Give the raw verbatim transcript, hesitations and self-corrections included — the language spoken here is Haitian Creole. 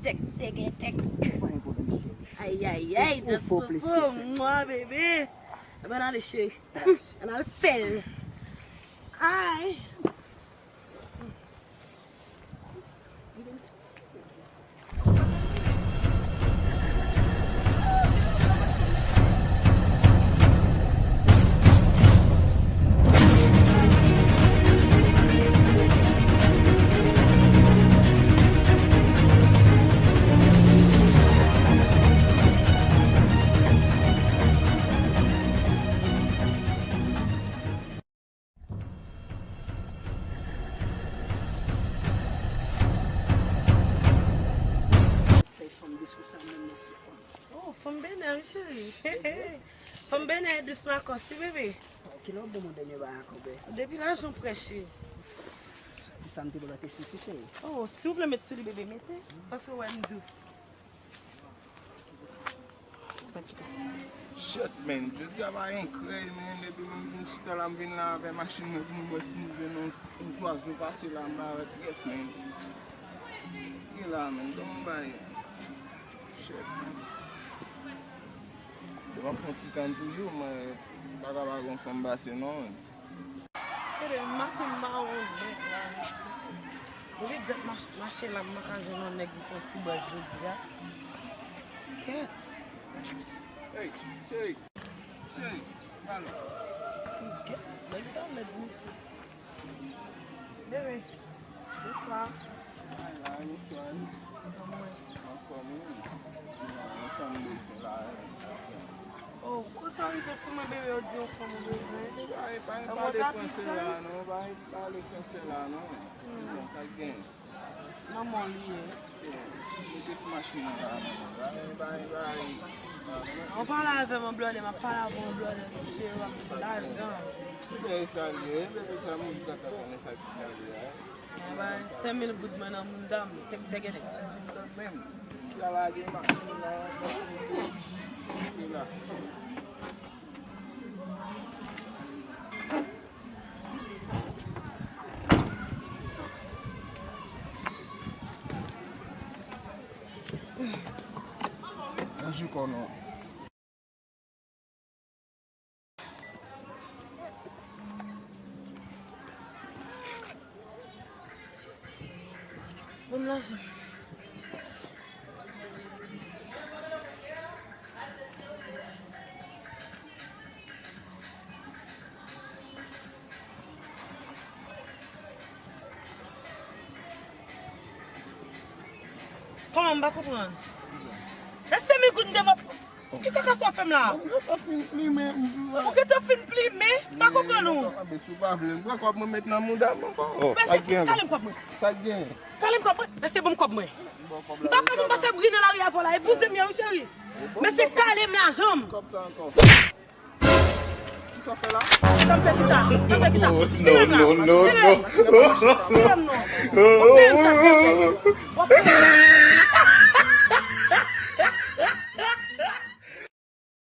Tèk, tèk, tèk. Pa gen pwoblèm, cheri. Ay, ay, ay, just pou mwen, bebe. Ebyen, ale, cheri. An al fè l. Ay. Respè fanm dous konsa menm, mesye. Oh, fanm Benè, wi, cheri. Fanm Benè dous lakòs, wi, bebe. Oh, kilè w bon mwen dènye bagay ankò, bebe? Depi lajan prè, cheri. Ti sa m te ba w la te sifi, cheri. Oh, si w vle met sou li, bebe, mete. Paske w wè m dous. Shit, man. Jodi a pa gen krèy, man. Depi m vin chita la, m vin la avè machin mwen pou m wè si m jwenn yon, yon zwazo pase la, m la avèk pyès, man. Sa k gen la, man? Ban m yon bagay. Shit, man. Devan fon ti kann toujou, mwen pa ka pa gon fanm pase, non, man. Gade maten mawon nèg la. Depi dat mach-, mache la, m pa ka jwenn yon nèg ki fè yon ti bwès jodi a. Kèt. Hey, cheri, cheri, alò. Kèt, nèg sa lèd, mesye. Bebe, bonswa. Ay, la, bonswa. Kòman w ye? Anfòm, wi. Anfòm, bezwen la. Oh, konsa w rive sou mwen, bebe, w di yon fanm ou bezwen. Pa, pa, pa pale franse la, non. Pa, pa pale franse la, non. Di bon, sa k gen? Nan mò li ye. Si mete sou machin nan la, non. Bay, bay, bay. Ou pale avè m an blòdè, m ap pale avè w an blòdè, tou cheri, w ap di lajan. Ki bagay sa l ye? Bebe, sa moun ki ta konnen sa ki sa l ye, eh? Bay senk mil goud mwen nan mounda m. Tèk tègèdè. Menm, si a lage machin nan, machin nan, se la. Bonjou, kònò. Ban m lajan. Kòman, m pa konprann? E senk mil goud m te mande. Ki kaka sa w fè m la? Mwen gentan fin plimen, m di w la. Ou gentan fin plimen? M pa konprann ou. Mwen gentan, si w pa vle, m pran kòb mwen met nan mouda m ankò. Sa k gen? Kale m kòb mwen. Sa k gen? Kale m kòb mwen. Mesye, ban m kòb mwen. M pa pè pou m pase bri nan lari avè w la. E bouzen m ye, wi, cheri. Mesye, kale m lajan m. Kòb sa ankò. Kisa w fè la? Sa m fè kisa? Sa m fè kisa? Tire m la. Tire m. Tire m non. W ap peye m sa, cheri. W ap peye m.